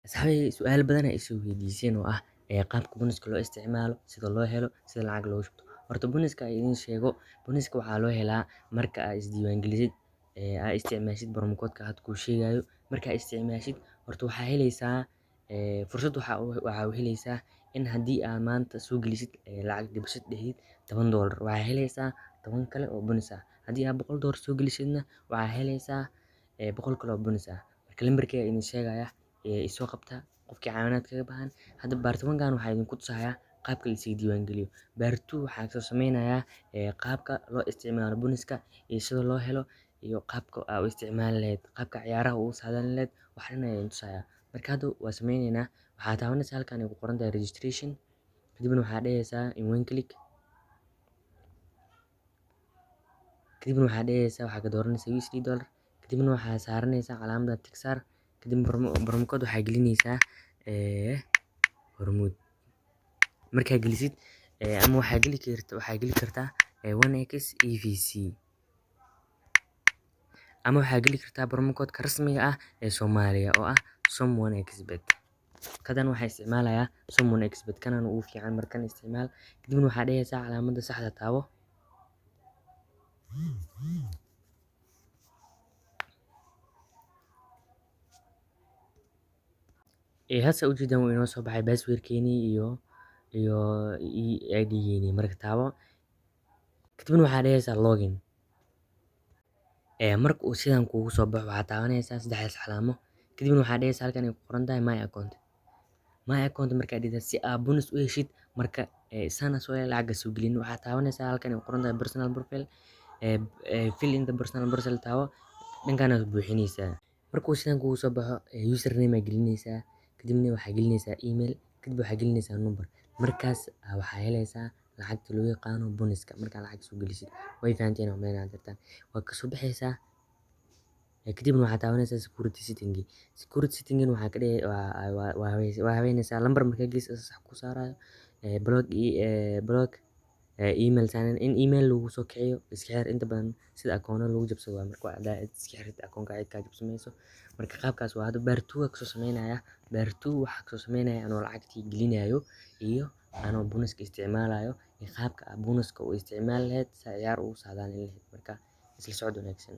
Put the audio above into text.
Asxaabey, su'aal badan ay isoo weydiiseen oo ah qaabka bonuska loo isticmaalo, sida loo helo, sida lacag loogu shubto. Horta bonuska aan idiin sheego, bonuska waxaa loo helaa marka aad isdiiwaangelisid, aad isticmaashid promo code-ka hadda kuu sheegayo. Marka aad isticmaashid, horta waxaa helaysaa fursad, waxaa u helaysaa in haddii aad maanta soo gelisid lacag deposit dhehid $10, waxaa helaysaa 10 kale oo bonus ah. Haddii aad $100 soo gelisidna, waxaa helaysaa 100 kale oo bonus ah. Marka lambarkayga idin sheegaya, isoo qabta qofkii caawinaad kaga baahan. Hadda part 1 kan waxaa idinku tusayaa qaabka la isaga diiwaangeliyo. Part 2 waxaa kasoo sameynayaa qaabka loo isticmaalo bonuska iyo sida loo helo iyo qaabka aad u isticmaali lahayd, qaabka ciyaaraha ugu saadaalin lahayd, wax dhan ayaan idin tusayaa. Marka hadda waa sameyneynaa. Waxaa taabanaysaa halkan ay ku qoran tahay registration, kadibna waxaa dhehaysaa in one click. Kadibna waxaa dhehaysaa, waxaa ka dooranaysaa USD dollar, kadibna waxaa saaranaysaa calaamadda tick saar, kadib promo code waxaa gelinaysaa Hormuud. Markaa gelisid, ama waxaa geli kartaa 1x EVC, ama waxaa geli kartaa promo code-ka rasmiga ah ee Soomaaliya oo ah Som 1xBet. Kadan waxaa isticmaalayaa Som 1xBet, kanana ugu fiican, markan isticmaal. Kadibna waxaa dhehaysaa calaamadda saxda taabo. Hadda ujeedaan, wuu inoo soo baxay password-keenii iyo ID-geenii. Marka taabo, kadibna waxaa dhehaysaa login. Marka uu sidan kuugu soo baxo, waxaa taabanaysaa saddexdaas calaamo, kadibna waxaa dhehaysaa halkan ay ku qoran tahay my account. My account markaa dhigtid, si aad bonus u heshid, marka sana soo lacag soo gelin, waxaa taabanaysaa halkan ay ku qoran tahay personal profile. Fill in the personal profile taabo, dhankaan aad buuxinaysaa. Markuu sidan kuugu soo baxo, username aad gelinaysaa, kadibna waxaa gelinaysaa email, kadib waxaa gelinaysaa number. Markaas waxaa helaysaa lacagta loo yaqaano bonuska markaa lacag soo gelisid. Way fahanteen oo meel jirtaan waa kasoo baxaysaa. Kadibna waxaa taabanaysaa security setting. Security setting waxaa ka dhigay, waa habeynaysaa lambar. Markaa gelisid, sax ku saarayo block email sign in, email lagu soo kiciyo iska xir. Inta badan sida akoonada lagu jabsado waa marka hadaa iska xirtid akoonka, cid kaa jabsamayso. Marka qaabkaas waa. Hadda part 2 kasoo sameynaya. Part 2 waxaa kasoo sameynaya anoo lacagtii gelinayo iyo anoo bonuska isticmaalayo iyo qaabka aad bonuska u isticmaali lahayd si ciyaar ugu saadaalin lahayd. Marka isla socod wanaagsan.